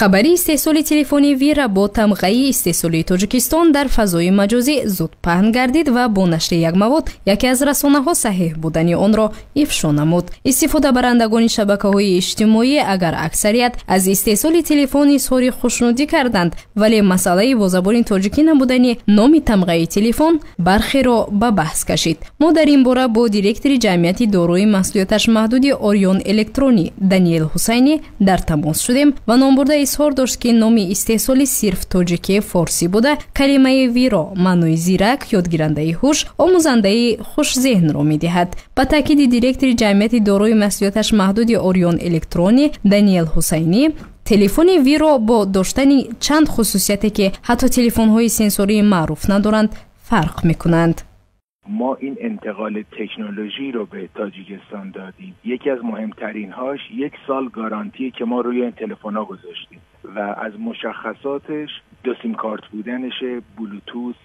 Хабари истеҳсоли телефони Вира бо тамғаи истеҳсолии Тоҷикистон дар фазои маҷозӣ зуд паҳн гардид ва бо нашри як мавод яке аз расонаҳо саҳеҳ будани онро ифшо намуд. Истифодабарандагони шабакаҳои иҷтимоӣ агар аксарият аз истеҳсоли телефон изҳори хушнудӣ карданд, вале масъалаи бо забони тоҷикӣ набудани номи тамғаи телефон бархеро ба баҳс кашид. Мо дар ин бора бо директори ҷамъияти дорои масъулияташ маҳдуди Ориён Электронӣ Даниэл Ҳусайнӣ дар тамос шудем ва номбурда изҳор дошт, ки номи истеҳсоли сирф тоҷикӣ форсӣ буда, калимаи Виро маънои зирак, ёдгирандаи ҳуш, омӯзандаи хушзеҳнро медиҳад. Ба таъкиди директори ҷамъияти дорои масъулияташ маҳдуди Ориён Электронӣ Даниэл Ҳусайнӣ, телефони Виро бо доштани чанд хусусияте, ки ҳатто телефонҳои сенсории маъруф надоранд, фарқ мекунанд. ما این انتقال تکنولوژی رو به تاجیکستان دادیم. یکی از مهمترین هاش یک سال گارانتی که ما روی این تلفن ها گذاشتیم و از مشخصاتش دو سیم کارت بودنشه، بلوتوث،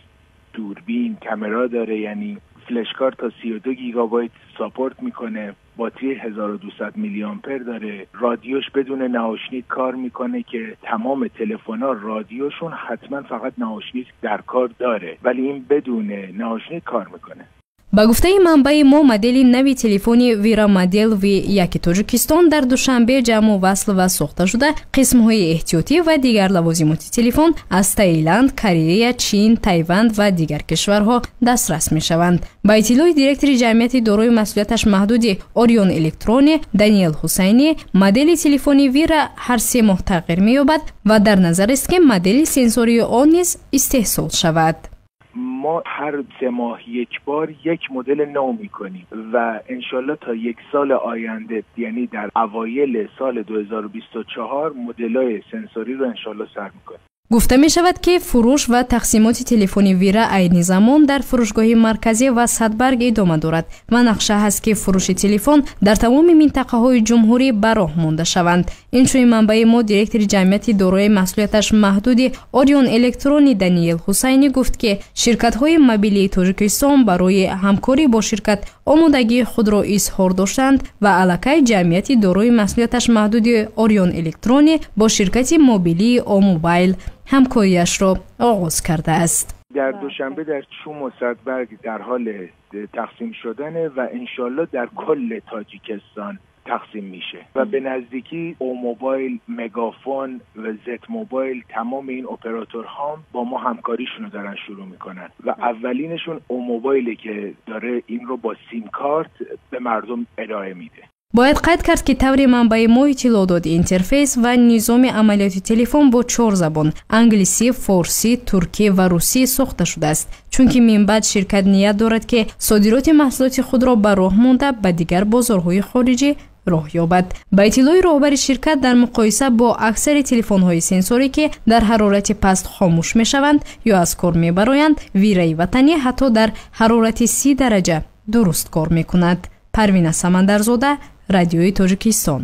دوربین، کامرا داره، یعنی فلش کارت تا 32 گیگابایت support میکنه، باتری 1200 میلی آمپر داره، رادیوش بدون نهوشنیک کار میکنه که تمام تلفن‌ها رادیوشون حتما فقط نهوشنیک در کار داره، ولی این بدون نهوشنیک کار میکنه. Ба гуфтаи манбаи мо, модели нави телефони Вира модел V1 Тоҷикистон дар Душанбе ҷамъу васл ва сохта шуда, қисмҳои эҳтиётӣ ва дигар лавозимоти телефон аз Таиланд, Корея, Чин, Тайванд ва дигар кишварҳо дастрас мешаванд. Ба иттилои директори ҷамъияти дорои масъулияташ маҳдуди Ориён Электронӣ Даниэл Ҳусайнӣ, модели телефони Вира ҳар 3 моҳ тағйир меёбад ва дар назар аст, ки модели сенсории он низ истеҳсол шавад. ما هر 3 ماه یک بار یک مدل نو میکنیم و انشالله تا یک سال آینده، یعنی در اوایل سال 2024، مدلای سنسوری رو انشالله سر میکنیم. Гуфта мешавад, ки фурӯш ва тақсимоти телефони Вира айни замон дар фурӯшгоҳи марказӣ ва Садбарг идома дорад ва нақша ҳаст, ки фурӯши телефон дар тамоми минтақаҳои ҷумҳурӣ ба роҳ монда шаванд. Инчунин манбаи мо, директори ҷамъияти дорои масъулияташ маҳдуди Ориён Электронӣ Даниэл Ҳусайнӣ гуфт, ки ширкатҳои мобилии Тоҷикистон барои ҳамкорӣ бо ширкат омодагии худро изҳор доштанд ва аллакай ҷамъияти дорои масъулияташ маҳдуди Ориён Электронӣ бо ширкати мобилии Омобайл ҳамкориашро оғоз кардааст. در دوشنبه در چوم و صدبرگ در حال تقسیم شدنه و انشالله در کل تاجیکستان تقسیم میشه و به نزدیکی او موبایل، مگافون و زت موبایل، تمام این اپراتورها با ما همکاریشون رو دارن شروع میکنن و اولینشون او موبایله که داره این رو با سیم کارت به مردم ارائه میده. Бояд қайд кард, ки тавре манбаи мо иттилоъ дод, интерфейс ва низоми амалиёти телефон бо чор забон: англисӣ, форсӣ, туркӣ ва русӣ сохта шудааст, чунки минбаъд ширкат ният дорад, ки содироти маҳсулоти худро ба роҳ монда, ба дигар бозорҳои хориҷӣ роҳ ёбад. Ба иттилои роҳбари ширкат, дар муқоиса бо аксари телефонҳои сенсорӣ, ки дар ҳарорати паст хомӯш мешаванд ё аз кор мебароянд, Вираи ватанӣ ҳатто дар ҳарорати 30 дараҷа дуруст кор мекунад. Парвина Самандарзода, Радиои Тоҷикистон.